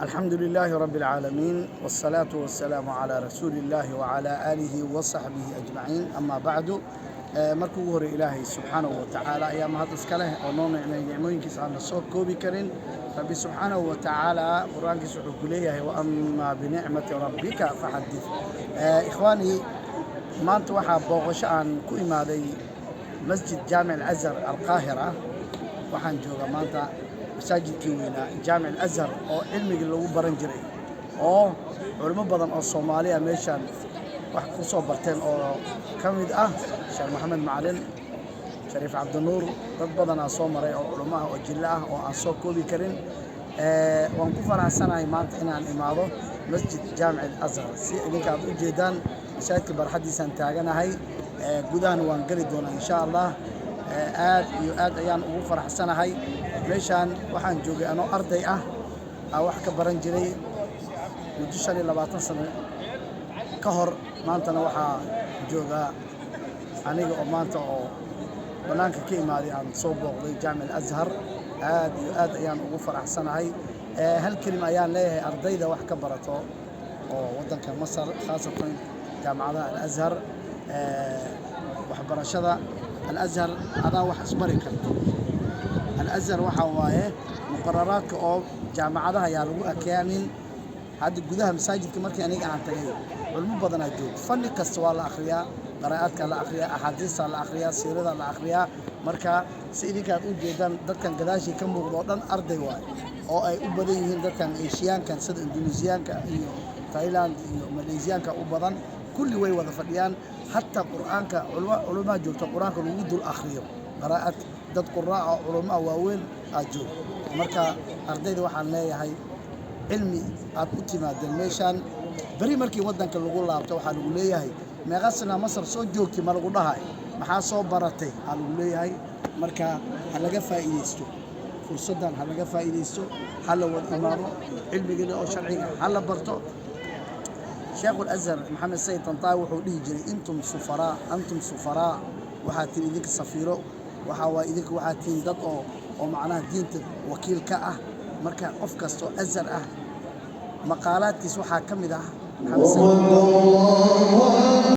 الحمد لله رب العالمين، والصلاة والسلام على رسول الله وعلى آله وصحبه أجمعين، أما بعد. Marka ugu hore, Ilaahay subxaanahu wa tacaala ayaa mahad iska leh oo noo nicmay nicmooyinkiisa aan la soo koobi karin. Rabbi subxaanahu wa tacaala Qur-aankiisa wuxuu ku leeyahay: "وأما بنعمة ربك فحدث". Ikhwaanii, maanta waxaa booqasho aan ku imaaday Masjid Jaamic Alazhar Alqaahira. Waxaan joogaa maanta masaajidkii weynaa Jaamic Alazhar oo cilmigii lagu baran jiray, oo culimo badan oo Soomaaliya meeshaan wax ku soo barteen, oo ka mid ah Sheekh Maxamed Macalin, Shariif Cabdinuur, dad badanaa soo maray oo culimo ah oo jillo ah oo aan soo koobi karin. Waan ku faraxsanahay maanta inaan imaado Masjid Jaamic Alazhar. Si idinka aad u jeedaan, masaajidka barxaddiisaan taaganahay, gudahana waan geli doonaa insha Allah. Aad iyo aad ayaan ugu faraxsanahay. Meeshaan waxaan joogay anoo arday ah, aan wax ka baran jiray muddo 25 sano ka hor. Maantana waxaa joogaa aniga oo maanta oo bannaanka ka imaaday, aan soo booqday Jaamic Alazhar. Aad iyo aad ayaan ugu faraxsanahay. Hal kelima ayaan leeyahay ardayda wax ka barato oo waddanka Masar, khaasatan jaamacadaha Alazhar. Waxbarashada Alazhar adaa wax isbari karta. Alazhar waxaa waaye muqararaadka oo jaamacadaha ayaa lagu ekeenin. Hadda gudaha masaajidka markii aniga aan tagay, culmo badanaa joogto. Fanni kasta waa la akhriyaa, qaraa'aadka la akhriyaa, axaadiista la akhriyaa, siirada la akhriyaa. Marka si idinkaad u jeedaan, dadkan gadaashii ka muuqda oo dhan arday waay, oo ay u badan yihiin dadkan Eeshiyaankan, sida Indonesiyaanka iyo Thailand iyo Maleysiyaanka u badan. Kulli way wada fadhiyaan. Hataa Qur'aanka culumaa joogta, Qur-aanka lagu dul akhriyo, qaraa'ad, dad quraa oo culamo waaweyn aad joogto. Marka ardayda waxaan leeyahay, cilmi aad u timaadeen meeshaan. Beri markii waddanka lagu laabto, waxaa lagu leeyahay: "Meeqa sana Masar soo joogtay?" Ma lagu dhahay. "Maxaa soo baratay?" aa lagu leeyahay. Marka ha laga faa'iidaysto fursaddan, ha laga faa'iidaysto, ha la wada imaado, cilmigii oo sharciga ha la barto. Sheekhu Alazhar Maxamed Sayid Tantawi wuxuu dhihi jiray: "أنتم سفراء، أنتم سفراء". Waxaa tihiin idinka safiiro. Waxaa waaye idinka waxaa tihiin dad oo macnaha diinta wakiil ka ah. Marka qof kastoo Azhar ah, maqaalaadkiis waxaa ka mid ah Maxamed Sayid.